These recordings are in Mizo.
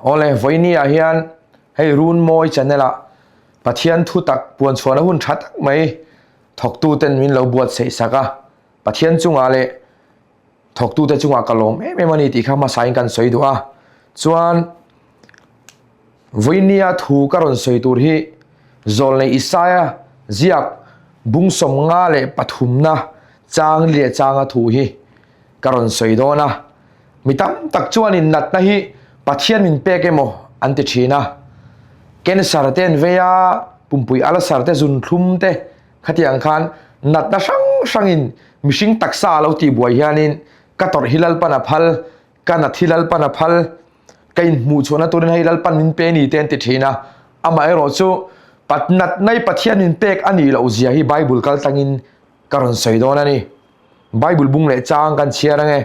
Awle, vawiini ah hian hei Runmawi channel ah Pathian thu tak puan chhuahna hun tha tak mai thawktu ten min lo buatsaih sak a, Pathian chungah leh thawktute chungah ka lawm em em a ni tih kha hmasain kan sawi duh a. Chuan vawinia thu ka rawn sawi tur hi Zawlnei Isaia ziak bung 53 chang leh changa thu hi ka rawn sawi dawn a. Mi tam tak chuanin natna hi Pathian min pek emaw an ti thin a. Cancer te an vei a, pumpui ulcer te, zunthlum te Khatiang khan natna hrang hrangin mihring taksa a lo tihbuai hianin ka tawrh hi Lalpan a phal, ka nat hi Lalpan a phal, ka inhmuhchhuahna turin hei Lalpan min pe ni te an ti thin a. Amaherawh chu natna hi Pathian min pek a nih loh zia hi Bible kal tlangin ka rawn sawi dawn a ni. Bible bung leh chang kan chhiar ange.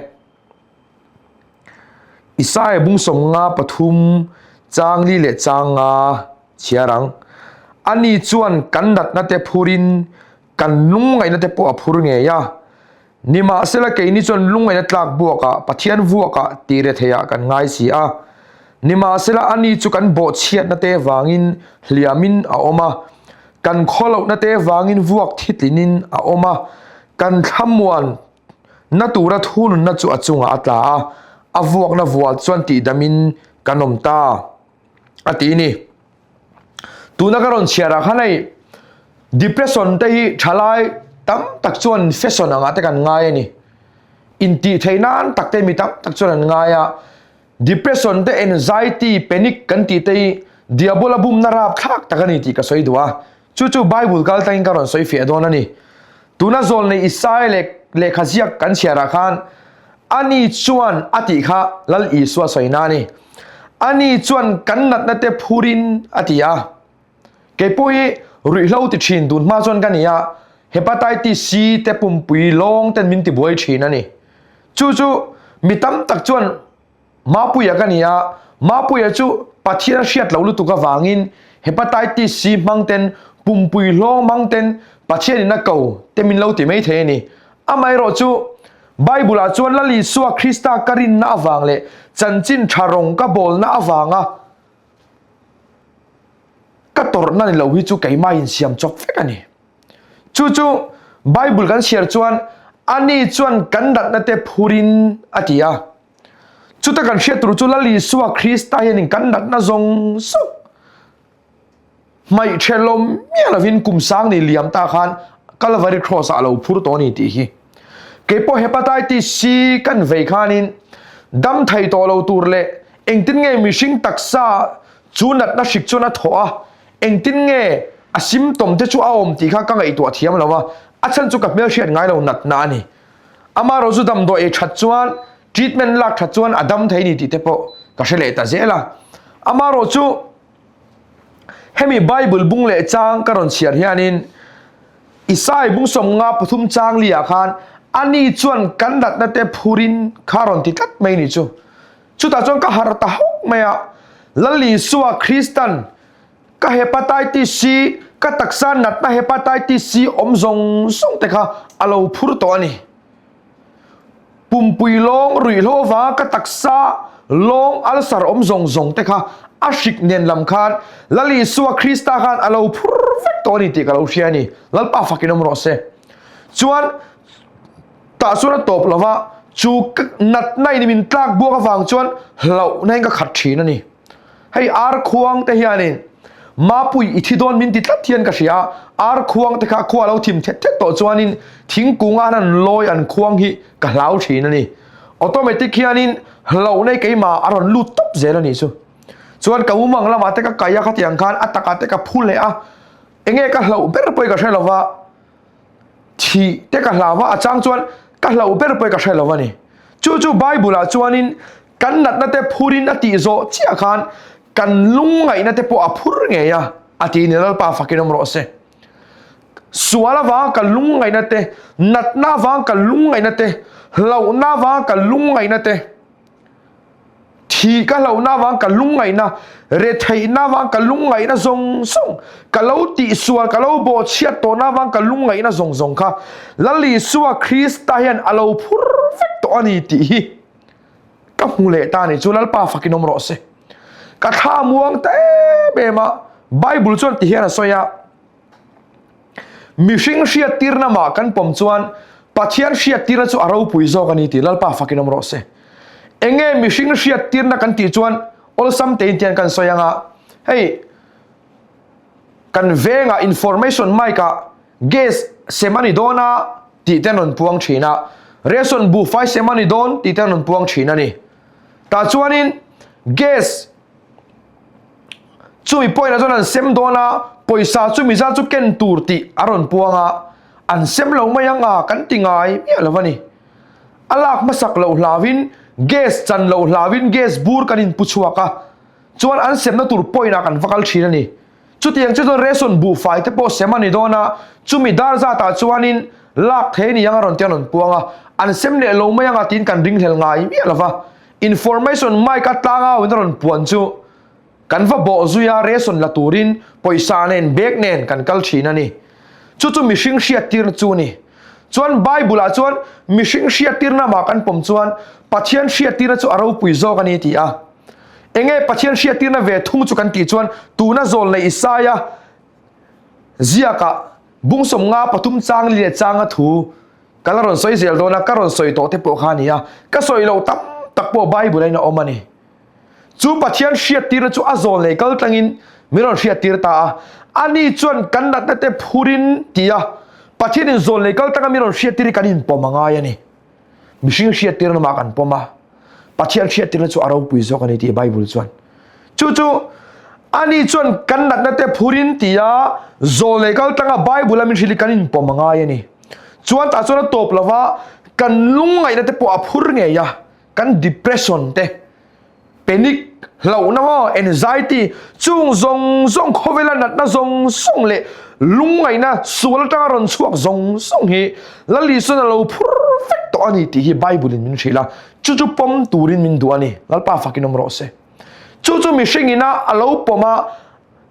Isaiah bung 53 chang li leh chang nga chhiar ang. Ani chuan kan natna te phurin kan lungngaihna te pawh a phur ngei a. Nimahsela keini chuan lungngaihna tlak buakah Pathian vuakah tih re theiah kan ngai si a. Nimahsela ani chu kan bawhchhiatna te vangin hliamin a awm a, kan khawlohna te vangin vuak thitlinin a awm a, kan thlamuan Na tura thununna chu a chungah a tla a, a vuakna vual chuan tihdamin kan awm ta, a ti ni. Tuna ka rawn chhiar ah khan hei depression te hi thalai tam tak chuan fashion angah te kan ngai a ni. Intih theih nan tak te mi tam tak chuan an ngai a, depression te anxiety, panic kan tih te hi diabola bumna rapthlak tak a ni tih ka sawi duh a. Chu chu Bible kal tangin ka rawn sawi fiah dawn a ni. Tuna zawlnei Isaiah leh lehkha ziak kan chhiarah khan ani chuan a tih kha Lal Isua sawina a ni. Ani chuan kan natna te phurin a ti a. Kei pawh hi ruihhlo ti thin tun hma chuan ka ni a, Hepatitis C te pumpui lawng ten min tibuai thin a ni. Chu chu mi tam tak chuan Mapuia ka ni a, Mapuia chu Pathian a hriat loh lutuk avangin Hepatitis C hmang ten, pumpui hlawng hmang ten Pathian in a ko te min lo ti mai thei a ni. Amaherawh chu Bible ah chuan Lal Isua Krista ka rinna avang leh chanchin tha rawng ka bawlna avanga ka tawrhna ni lo hi chu keimah insiam chawp vek a ni. Chu chu Bible kan chhiar chuan ani chuan kan natna te phurin a ti a. Chuta kan hriat tur chu Lal Isua Krista hianin kan natna zawng zawng hmaih ṭhelawm miah lovin kum sang ni liam ta khan Calvary Cross ah a lo phur tawh a ni tih hi. Keipawh Hepatitis C kan vei khanin dam thei tawh lo tur leh engtin nge mihring taksa chu natna hrik chuan a thawh a, engtin nge a symptom te chu a awm tih kha ka ngaihtuah thiam lo a, a chhan chu ka hmelhriat ngai lo natna a ni. Amaherawh chu damdawi ei that chuan treatment lak that chuan a dam thei ni tih te pawh ka hre leh ta zel a. Amaherawh chu hemi Bible bung leh chang ka rawn chhiar hianin Isai bung 53 chang li ah khan ani chuan kan natna te phurin kha rawn ti tlat mai ni chu. Chutah chuan ka harh ta hauh mai a, Lal Isua Kristan Ka hepatitis C, ka taksa natna hepatitis C awm zawng zawng te kha a lo phur tawh a ni. Pumpui lawng ruihhlo avanga ka taksa lawng ulcer awm zawng zawng te kha a hrik nen lam khan Lal Isua Krista khan a lo phur vek tawh a ni tih ka lo hria a ni. Lalpa fakin awm rawh se. Chuan tah chuan a tawp lova, chu natna in min tlak buak avang chuan hlauhna in ka khat thin a ni. Hei ar khuang te hianin Mapui i thi dawn min ti tlat hian ka hria a, ar khuang te kha khua lo thim thet thet tawh chuanin thingkung a han lawi an khuang hi ka hlau thin a ni. Automatic hianin hlauh nei keimah a rawn lut tawp zel a nih chu. Chuan ka mumang lamah te ka kai a khatiang khan a takah te ka phu leh a, enge ka hlauh ber pawh hi ka hre lova. Thih te ka hlau a, a chang chuan ka hlauh ber pawh ka hre lo a ni. Chu chu Bible ah chuanin kan natna te phurin a tih zawh chiah khan kan lungngaihna te pawh a phur ngei a, a ti ni Lalpa fakin awm rawh se. Sual avanga kan lungngaihna te, natna avanga kan lungngaihna te, hlauhna avanga kan lungngaihna te, Thi ka hlauhna avang ka lungngaihna, retheihna avang ka lungngaihna zawng zawng, ka lo tihsual, ka lo bawhchhiat tawhna avang ka lungngaihna zawng zawng kha Lal Isua Krista hian a lo phur vek tawh a ni tih hi ka hmu leh ta a ni. Chu Lalpa fakin awm rawh se. Ka thla muang ta em em a, Bible chuan ti hian a sawi a, Mihring hriattirna mah kan pawm chuan Pathian hriattirna chu a ropui zawk a ni tih Lalpa fakin awm rawh se. Enge mihring hriattirna kan tih chuan awlsam tein tian kan sawi anga, hei kan vengah information mic ah gas sem a ni dawn a tih te an rawn puang thin a, ration buhfai sem a ni dawn tih te an rawn puang thin a ni. Tah chuanin gas chumi point ah chuan an sem dawn a, pawisa chumi zat chu ken tur tih a rawn puang a, an sem lo mai ang a kan ti ngai miah lo a ni. A lak hmasak loh hlauhin gas chan loh hlauhin gas bur kan inpu chhuak a, chuan an semna tur point ah kan va kal thin a ni. Chutiang chu chuan ration buhfai te pawh sem a ni dawn a, chumi dar zatah chuanin lak thei ni ang a rawn ti a rawn puang a, an sem leh lo mai anga tiin kan ringhlel ngai miah lo va. Information mic a tlangau in a rawn puan chu kan va bawh zui a, ration la turin pawisa nen bag nen kan kal thin a ni. Chu chu mihring hriattirna chu a ni. Chuan Bible ah chuan mihring hriattirna mah kan pawm chuan Pathian hriattirna chu a ropui zawk a ni ti a. Enge Pathian hriattirna ve thung chu kan tih chuan tuna zawl nei Isaia ziakah bungsawm nga pathum chang li leh changa thu ka la rawn sawi zel dawn a, ka rawn sawi tawh te pawh kha a ni a, ka sawi loh tam tak pawh Bible-a in a awm a ni. Chu Pathian hriattirna chu a zawl nei kal tlangin min rawn hriattir ta a, ani chuan kan natna te phurin ti a, Pathianin zawl nei kal tlanga min rawn hriattir hi kan inpawm a ngai a ni. Mihring hriattirna mah kan pawm a, Pathian hriattirna chu a ropui zawk a ni tih Bible chuan. Chu chu ani chuan kan natna te phurin tia zawlei kal tlanga Bible a min hrilh hi kan inpawm a ngai a ni. Chuan tah chuan a tawp lova kan lungngaihna te pawh a phur ngei a, kan depression te, Panic, hlauhna maw, anxiety, chung zawng zawng khawvela natna zawng zawng leh lungngaihna sual atanga rawn chhuak zawng zawng hi Lal Isuan a lo phur vek tawh a ni tih hi Bible in min hrilh a, chu chu pawm turin min duh a ni. Lalpa fakin awm rawh se. Chu chu mihring ina a lo pawm a,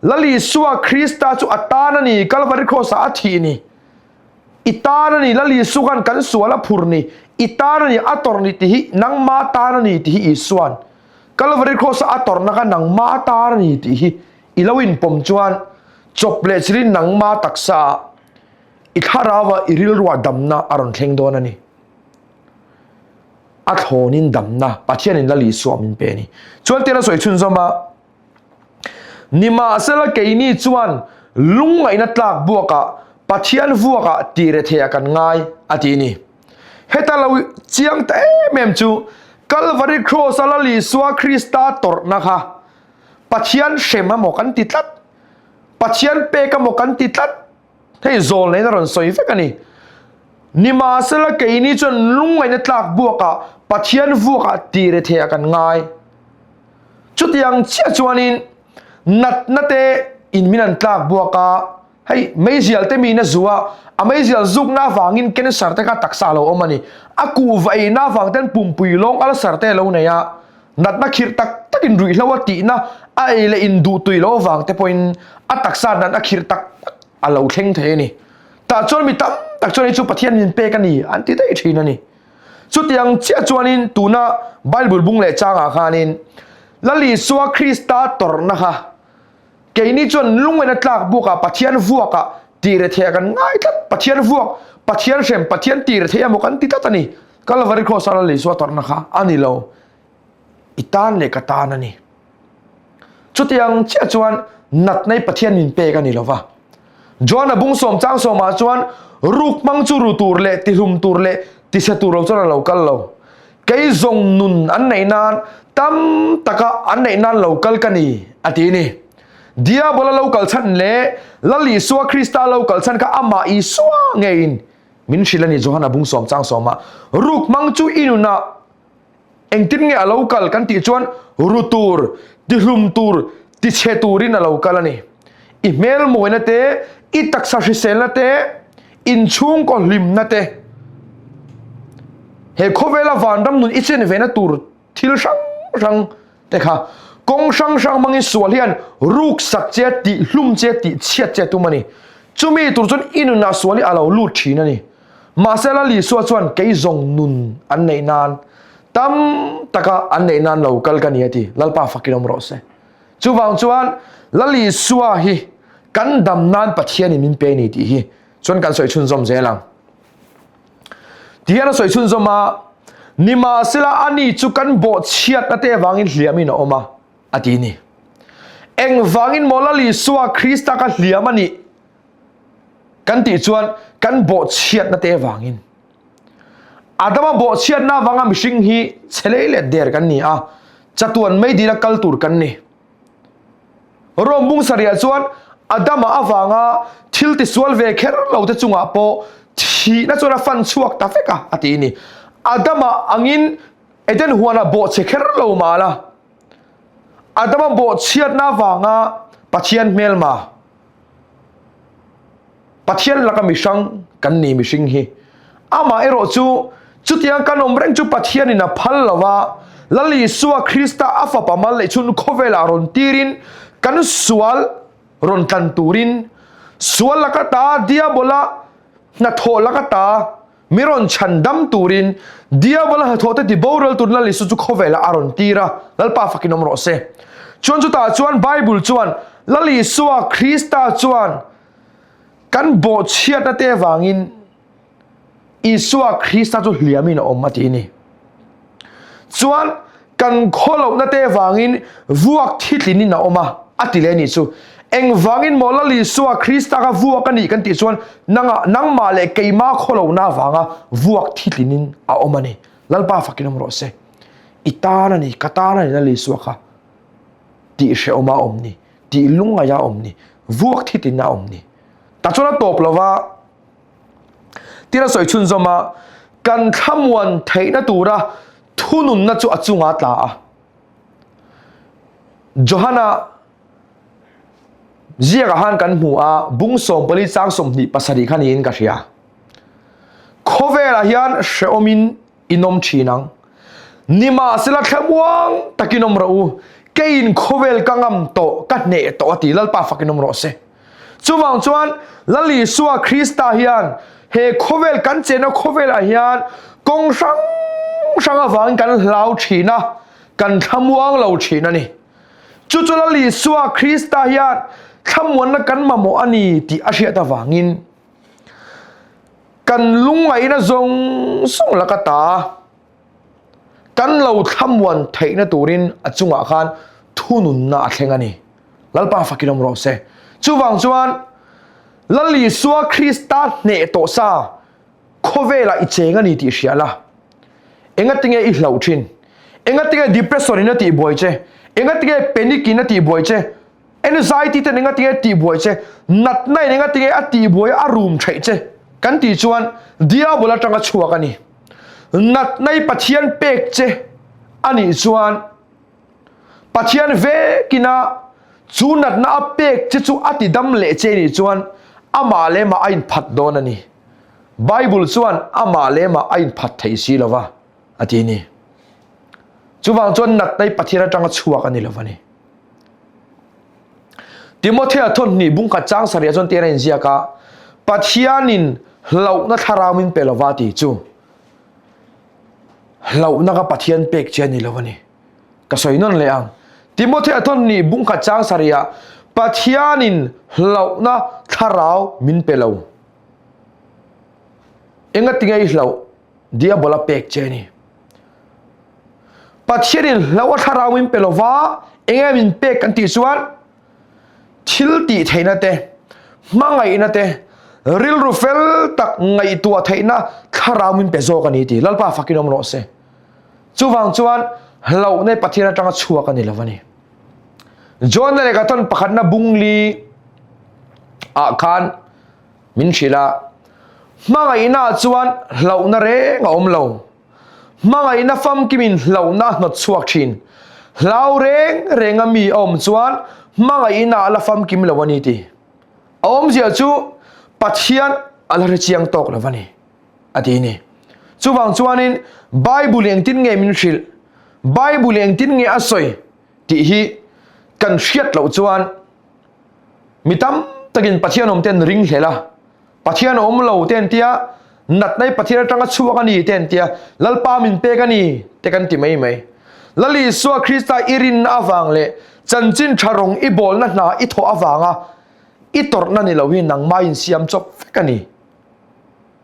Lal Isua Krista chu a tan a ni, Kalvari Cross ah a thih ni. I tan a ni, Lal Isu khan kan sual a phur ni, i tan a ni, a tawrh ni tih hi nangma tan a ni tih hi Isuan Kalvari Cross-a a tawrhna kha nangma tan a ni tih hi i lo inpawm chuan chawp leh chilin nangma taksaah i thlarauah i rilruah damna a rawn thleng dawn a ni. A thlawnin damna Pathianin Lal Isua min pe a ni. Chuan tir a sawi chhunzawm a. Nimahsela keini chuan lungngaihna tlak buakah Pathian vuakah tih retheiah kan ngai, a ti ni. Heta lo chiang ta em em chu Kalvari Kraws-a Lal Isua Krista tawrhna kha Pathian hrem emaw kan ti tlat, Pathian pek emaw kan ti tlat. Hei zawl neiin a rawn sawi vek a ni. Nimahsela keini chuan lungngaihna tlak buakah Pathian vuakah tih retheiah kan ngai. Chutiang chiah chuanin natna te in min an tlak buak a, hei meizial te miin a zu a, a meizial zukna avangin cancer te kha taksa a lo awm a ni. A kuhva eina avang ten pumpui lawng ulcer te a lo nei a, natna khirh tak takin ruihhlo a tihna a ei leh in duh tui loh avang te pawhin a taksa natna khirh tak tak a lo thleng thei a ni. Tah chuan mi tam tak chuan hei chu Pathian min pek a ni an ti daih thin a ni. Chutiang chiah chuanin tuna Bible bung leh changah khanin Lal Isua Krista tawrhna kha keini chuan lungaina tlak bukah Pathian vuakah tih retheiah kan ngai tlat. Pathian vuak, Pathian hrem, Pathian tih rethei emaw kan ti tlat a ni. Kalvari Cross-a Lal Isua tawrhna kha a ni lo. I tan leh ka tan a ni. Chutiang chiah chuan natna hi Pathian min pek a ni lo va. John-a bung sawm chang sawmah chuan ruk hmang chu ru tur leh tihlum tur leh tichhe tur lo chuan a lo kal lo. Kei zawng nun an neih nan tam taka an neih nan lo kal ka ni a ti ni. Diabola lo kal chhan leh Lal Isua Krista lo kal chhan kha amah Isua ngeiin min hrilh a ni Johana bung sawm chang sawmah ruk hmang chu i nunah Engtin nge a lo kal kan tih chuan ru tur, tihlum tur, tichhe turin a lo kal a ni. I hmel mawina te, i taksa hriselna te, inchhungkaw hlimna te, he khawvela vanram nun i chen vena tur thil hrang hrang te kha kawng hrang hrang hmangin sual hian ruksak che, tihlum che, tihchhiat che tum a ni. Chumi tur chuan i nunah sual hi a lo lut thin a ni. Mahse Lal Isua chuan kei zawng nun an neih nan tam taka an neih nan lo kal ka ni a ti. Lalpa fakin awm rawh se. Chuvang chuan Lal Isua hi kan dam nan Pathianin min pe a ni tih hi chuan kan sawi chhunzawm zel ang. Tihian a sawi chhunzawm a, Nimahsela ani chu kan bawhchhiatna te avangin hliamin a awm a, a ti ni. Engvangin maw Lal Isua Krista ka hliam a nih kan tih chuan kan bawhchhiatna te avangin. Adama bawhchhiatna avanga mihring hi chhe lei leh der kan ni a, chatuan meidila kal tur kan ni. Rom bung sarihah chuan Adama avanga thil tisual ve kher lo te chungah pawh thihna chuan a fan chhuak ta vek a, a ti ni. Adama angin Eden huanah bawhchhe kher lo mah la, Adama bawhchhiatna avanga Pathian hmelma, Pathian laka mihrang kan ni mihring hi. Amah erawh chu chutiang kan awm reng chu Pathianin a phal lo va, Lal Isua Krista a fapa mal leh chhun khawvelah rawn tirin kan sual rawn tlan turin sual laka ta Diabola hnathawh laka ta mi rawn chhan dam turin Diabola hnathawh te ti boral turin Lal Isu chu khawvelah a rawn tir a, Lalpa fakin awm rawh se. Chuan chutah chuan Bible chuan Lal Isua Krista chuan kan bawhchhiatna te avangin Isua Krista chu hliamin a awm a ti a ni. Chuan kan khawlohna te avangin vuak thitlinin a awm a, a ti leh a nih chu. Engvangin maw Lal Isua Krista kha vuak a nih kan tih chuan nangah nangmah leh keimah khawlohna avanga vuak thitlinin a awm a ni. Lalpa fakin awm rawh se. I tan a ni, ka tan a ni Lal Isua kha tih hrehawma a awm ni, tih lungngaih a awm ni, vuak thitlin a awm ni. Tah chuan a tawp lova. Tin a sawi chhunzawm a, kan thlamuan theihna tura thununna chu a chunga tla a. Johana ziakah khan kan hmu a, bung 14 chang 27 kha niin ka hria. Khawvelah hian hrehawmin in awm thin ang. Nimahsela thlamuang takin awm rawh u, keiin khawvel ka ngam tawh, ka hneh tawh a ti, Lalpa fakin awm rawh se. Chuvang chuan Lal Isua Krista hian he khawvel kan chenna khawvelah hian kawng hrang hrang avangin kan hlau thin a, kan thlamuang lo thin a ni. Chu chu Lal Isua Krista hian thlamuanna kan mamawh a ni tih a hriat avangin kan lungngaihna zawng zawng laka ta kan lo thlamuan theihna turin a chungah khan thununna a thleng a ni. Lalpa fakin awm rawh se. Chuvang chuan Lal Isua Krista hneh tawh sa khawvelah i cheng a ni tih hria la. Engatinge i hlauh thin? Engatinge depression in a tihbuai che? Engatinge panic in a tihbuai che? Anxiety ten engatinge tihbuai che? Natna in engatinge a tihbuai a rum theih che? Kan tih chuan diabol atanga chhuak a ni. Natna i Pathian pek che a nih chuan Pathian vekina chu natna a pek che chu a tidam leh che nih chuan amah leh mah a inphat dawn a ni. Bible chuan amah leh mah a inphat thei si lo va a ti a ni. Chuvang chuan natna hi Pathian atanga chhuak a ni lo va ni. Timothea thawnhnih bungkhat chang sarih chuan tian a inziak a, Pathianin hlauhna thlarau min pe lo va tih chu hlauhna ka Pathian pek che a ni lo a ni. Ka sawi nawn leh ang. Timothea thawnhnih bungkhat chang sarih Pathianin hlauhna thlarau min pe lo. Engatinge i hlauh? Diabola pek che a ni. Pathianin hlauh a thlarau min pe lova, enge min pek kan tih chuan thil tih theihna te, hmangaihna te, rilru fel tak ngaihtuah theihna thlarau min pe zawk a ni tih Lalpa fakin awm rawh se. Chuvang chuan hlauhna Pathian atanga chhuak a ni lo a ni. John leh ka thawn pakhatna bungli ah khan min hrilh a, hmangaihna chuan hlauhna reng a awm lo. Hmangaihna famkimin hlauhna a hnawt chhuak thin. Hlau reng renga mi a awm chuan hmangaihna a la famkim lo a ni ti. A awmzia chu Pathian a la hrechiang tawk lo a ni, a ti a ni. Chuvang chuanin Bible engtin nge min hrilh, Bible engtin nge a sawi tih hi kan hriat loh chuan mi tam takin Pathian awm ten ring hlel a, Pathian a awm lo te an tia, natna hi Pathian atanga chhuak a ni te an tia, Lalpa min pek a ni te kan ti mai mai. Lal Isua Krista i rinna avang leh Chanchin tha rawng i bawlna hna i thawh avanga i tawrhna ni lo hi nangmah insiam chawp vek a ni.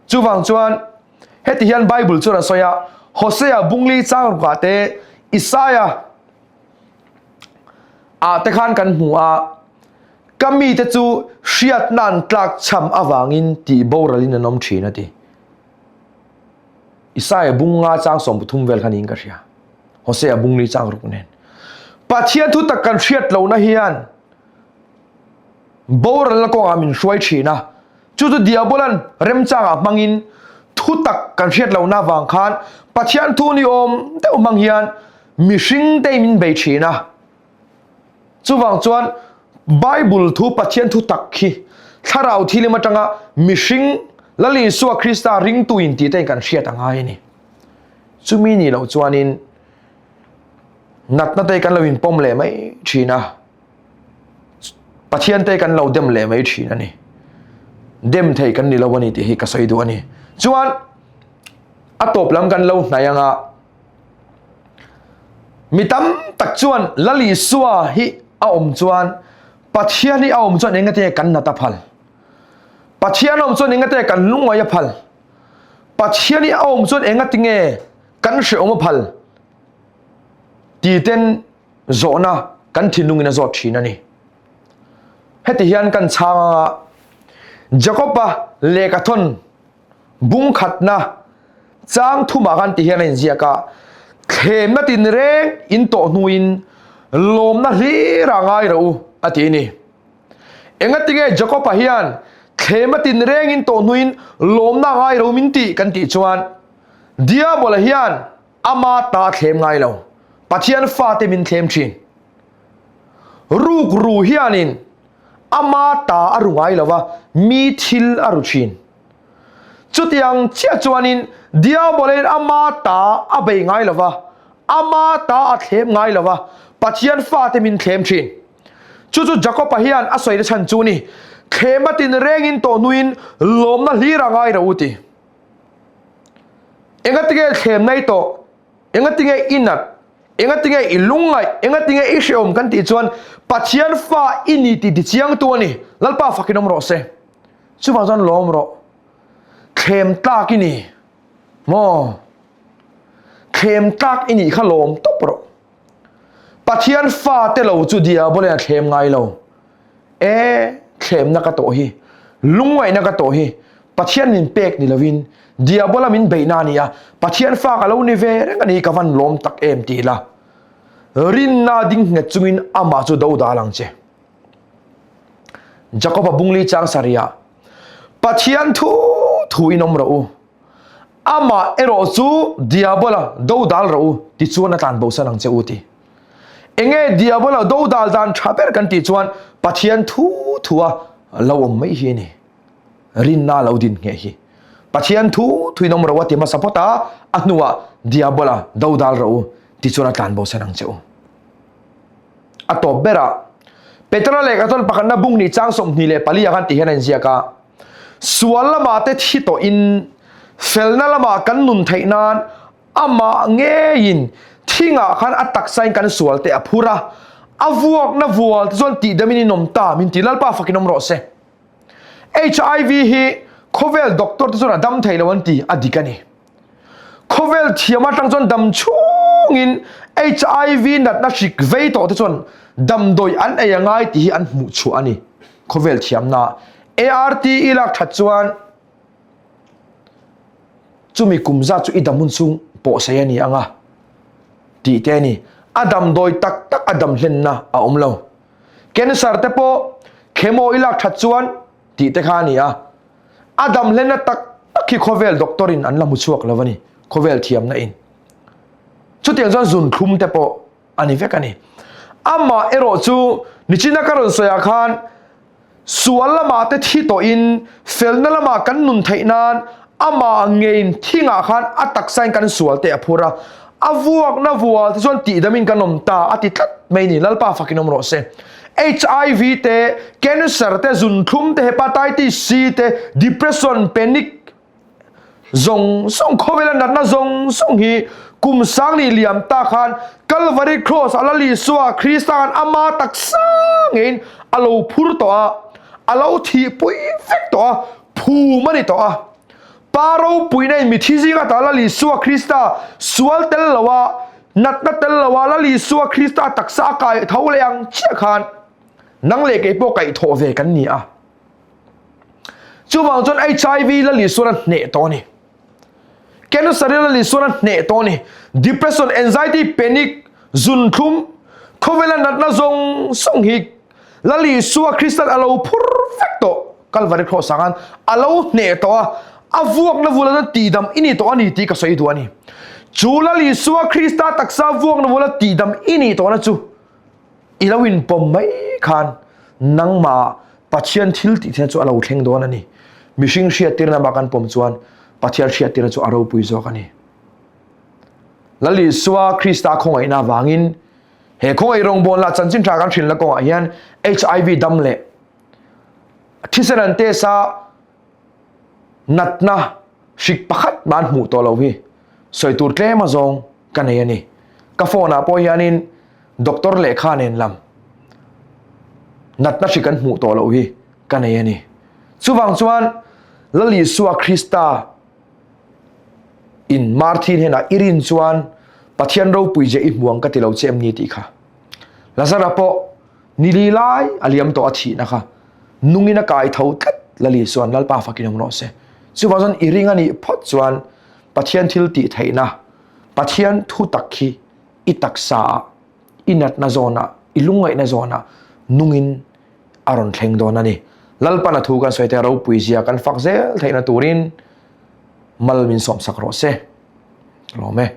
Chuvang chuan heti hian Bible chuan a sawi a, Hosea bungli chang rukah te, Isaia ah te khan kan hmu a, ka mite chu hriatna an tlakchham avangin tih boralin an awm thin a ti. Isaia bung nga chang 13 vel kha niin ka hria. Hosea bung li chang ruk nen. Pathian thu tak kan hriat lohna hian boralna kawngah min hruai thin a. Chu chu Diabolan remchangah hmangin thu tak kan hriat lohna avang khan Pathian thu ni awm deuh hmang hian mihring te min bei thin a. Chuvang chuan Bible thu Pathian thu tak hi thlarau thilim atanga mihring Lal Isua Krista ringtu in tih te kan hriat a ngai a ni. Chumi nih loh chuanin natna te kan lo inpawm leh mai thin a, Pathian te kan lo dem leh mai thin a ni. Dem thei kan ni lo a ni tih hi ka sawi duh a ni. Chuan a tawp lam kan lo hnai anga Mi tam tak chuan Lal Isua hi a awm chuan Pathian hi a awm chuan engate kan nat a phal. Pathian a awm chuan engate kan lungngaih a phal. Pathian hi a awm chuan engati nge kan hrehawm a phal ti ten zawhna kan thinlungin a zawt thin a ni. Heti hian kan chhang anga Jakoba lehkhathawn Bung khatna chang thumah khan ti hian a inziak a, Thlemna tinreng in tawh hnuin lawmna hlir ah ngai rawh u, a ti a ni. Engatinge Jakob-a hian thlemna tinreng in tawh hnuin lawmna ngai rawh u min tih kan tih chuan Diabola hian ama ta a thlem ngai lo, Pathian fate min thlem thin. Rukru hianin ama ta a ru ngai lo va, mi thil a ru thin. Chutiang chiah chuanin Diabolein ama ta a bei ngai lo va, ama ta a thlem ngai lo va, Pathian fate min thlem thin. Chu chu Jakob-a hian a sawi na chhan chu ni, Thlem a tin rengin tawh hnuin lawmna hlir a ngai ro u ti. Engatinge thlem nai tawh? Engatinge i nat? Engatinge i lungngaih? Engatinge i hrehawm kan tih chuan Pathian fa i ni tih tichiangtu a ni. Lalpa fakin awm rawh se. Chuvang chuan lawm rawh. Thlem tlak i ni. Maw? Thlem tlak i nih kha lawm tawp rawh. Pathian fa te lo chu diabol in a thlem ngai lo. E, thlemna ka tawh hi, lungngaihna ka tawh hi, Pathian min pek ni lovin diabola min beihna a ni a, Pathian fa ka lo ni ve reng a ni ka van lawm tak em ti ila, rinna ding nghet chungin amah chu do dal ang che. Jakob-a bungli chang sarihah, Pathian thu thu in awm rawh u, amah erawh chu diabola do dal rawh u tichuan a tlan bosan ang che u ti. Enge diabola do dal dan tha ber kan tih chuan Pathian thu thu a lo awm mai hi a ni. Rinna lo din ngheh hi. Pathian thu thuin awm ro a ti hmasa phawt a, a hnuah diabola do dal rawh u tichuan a tlan bosan ang che u. A tawp berah Petera lehkha chuan pakhatna bung nih chang 24 ah khan ti hian a inziak a, Sual lamah te thi tawhin felna lamah kan nun theih nan amah ngeiin thingah khan a taksain kan sual te a phur a, a vuakna vual te chuan tihdamin in awm ta min ti Lalpa fakin awm rawh se. HIV hi khawvel doctor te chuan a dam thei lo an ti, a dik a ni. Khawvel thiam atang chuan dam chhungin HIV natna hrik vei tawh te chuan damdawi an ei a ngai tih hi an hmuh chhuah a ni. Khawvel thiamna ART i lak that chuan chumi kum zat chu i dam hun chhung pawhsei a ni ang a tih te a ni. A damdawi tak tak a dam hlenna a awm lo. Cancer te pawh chemo i lak that chuan tih te kha a ni a. A dam hlenna tak tak hi khawvel doctor in an la hmu chhuak lo a ni, khawvel thiamna in. Chutiang chuan zunthlum te pawh a ni vek a ni. Amah erawh chu nichina ka rawn sawi ah khan Sual lamah te thi tawhin felna lamah kan nun theih nan amah ngeiin thingah khan a taksain kan sual te a phur a, a vuakna vual te chuan tihdamin kan awm ta a ti tlat mai ni, Lalpa fakin awm rawh se. HIV te, cancer te, zunthlum te, hepatitis C te, depression, panic zawng zawng, khawvela natna zawng zawng hi Kum sang nih liam ta khan Calvary Cross a Lal Isua Krista khan ama taksa ngeiin a lo phur tawh a, a lo thihpui vek tawh a, phum a ni tawh a. Pa ropuina in mithi zinga ta Lal Isua Krista sual tel lo a, natna tel lo a Lal Isua Krista taksa a kai tho leh ang chiah khan nang leh kei pawh kaihthawh ve kan ni a. Chuvang chuan HIV Lal Isuan a hneh tawh a ni. Cancer Lal Isuan a hneh tawh a ni. Depression, anxiety, panic, zunthlum, khawvela natna zawng zawng hi Lal Isua Kristan a lo phur vek tawh. Kalvari Cross ah khan a lo hneh tawh a, a vuakna vula chuan tihdam i ni tawh a ni tih ka sawi duh a ni. Chu Lal Isua Krista taksa vuakna vula tihdam i nih tawhna chu i lo inpawm mai khan nangmah Pathian thil tih thina chu a lo thleng dawn a ni. Mihring hriattirna mah kan pawm chuan Pathian hriattirna chu a ropui zawk a ni. Lal Isua Krista khawngaihna avangin he khawngaih rawngbawlna lah chanchin tha kan hrilhna kawngah hian HIV dam leh thisen an test a natna hrik pakhat mah an hmuh tawh lo hi sawi tur tlem a zawng ka nei a ni. Ka phone ah pawh hianin doctor lehkha nen lam natna hrik an hmuh tawh loh hi ka nei a ni. Chuvang chuan Lal Isua Krista in Marthin henah i rin chuan Pathian ropui je i hmu ang ka ti lo che em ni tih kha. Lazara pawh ni li lai a liam tawh a thihna kha nungin a kai tho tlat Lal Isuan Lalpa fakin awm rawh se. Chuvang chuan i ring a nih phawt chuan Pathian thil tih theihna Pathian thu tak hi i taksa ah i natna zawnah i lungngaihna zawnah nungin a rawn thleng dawn a ni. Lalpan a thu kan sawi te ropui zia kan fak zel theihna turin mal min sawmsak rawh se. Ka lawm e.